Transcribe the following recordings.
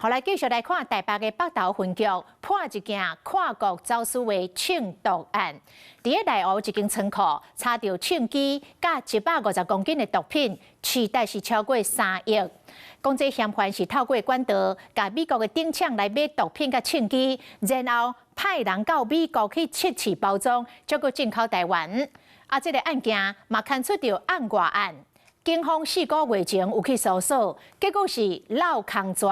好，來繼續來看台北的北投分局破一件跨國走私的銃毒案。佇咧內湖一間倉庫查著銃支佮150公斤的毒品，市值是超過3億。講這嫌犯是透過管道，共美國的頂廠來買毒品佮銃支，然後派人到美國去測試包裝，才閣進口台灣。啊，這个案件嘛牽出著案外案，警方4個月前有去搜索，結果是落空逝。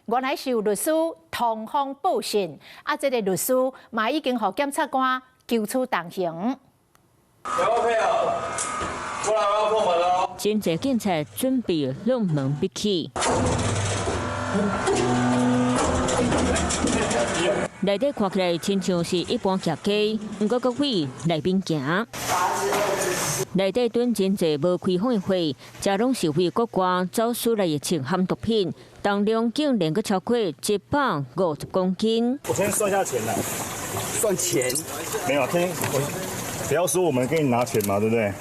原來是有律師通風報信，啊，這个律師嘛已經予檢察官求處重刑。有配合，過來我要破門囉。真濟警察準備挵門入去，內底看起來親像是一般聳街，毋過各位內面行。內底囤真濟無開封的貨，這攏是為國外走私來的槍和毒品，重量竟然閣超過150公斤。我先算下錢啦。算錢？沒有，聽我不要說我們給你拿錢嘛，對不對？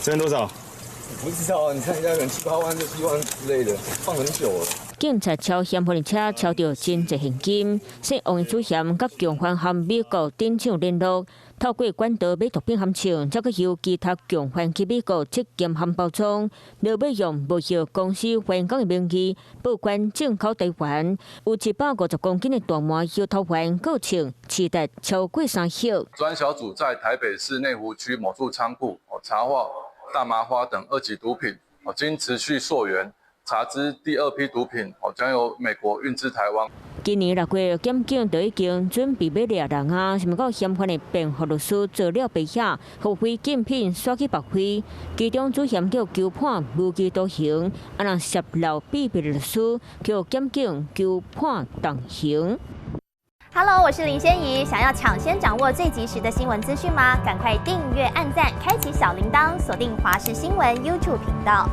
這邊多少？不知道，你看一下，可能七八萬、六七萬之類的，放很久了。警察抄嫌犯的車，抄著真濟現金。姓王的主嫌佮共犯和美國頂廠聯絡，透過管道買毒品和槍，才閣由其他共犯去美國測驗和包裝，落尾用無效公司員工的名義報關進口台灣，有150公斤的大麻搖頭丸，閣槍，市值超過3億。專小組在台北市內湖區某處倉庫查獲大麻花等二級毒品，經持續溯源，查知第二批毒品將由美國運至台灣。今年6月，檢警就已經準備欲掠人啊，想毋過嫌犯的辯護律師做了白寫，予違禁品徙去北非，其中主嫌叫求判無期徒刑，啊若洩露秘密的律師叫檢警求判重刑。 Hello，我是林仙怡，想要搶先掌握最及時的新聞資訊嗎？趕快訂閱、按讚、開啟小鈴鐺，鎖定華視新聞 YouTube 頻道。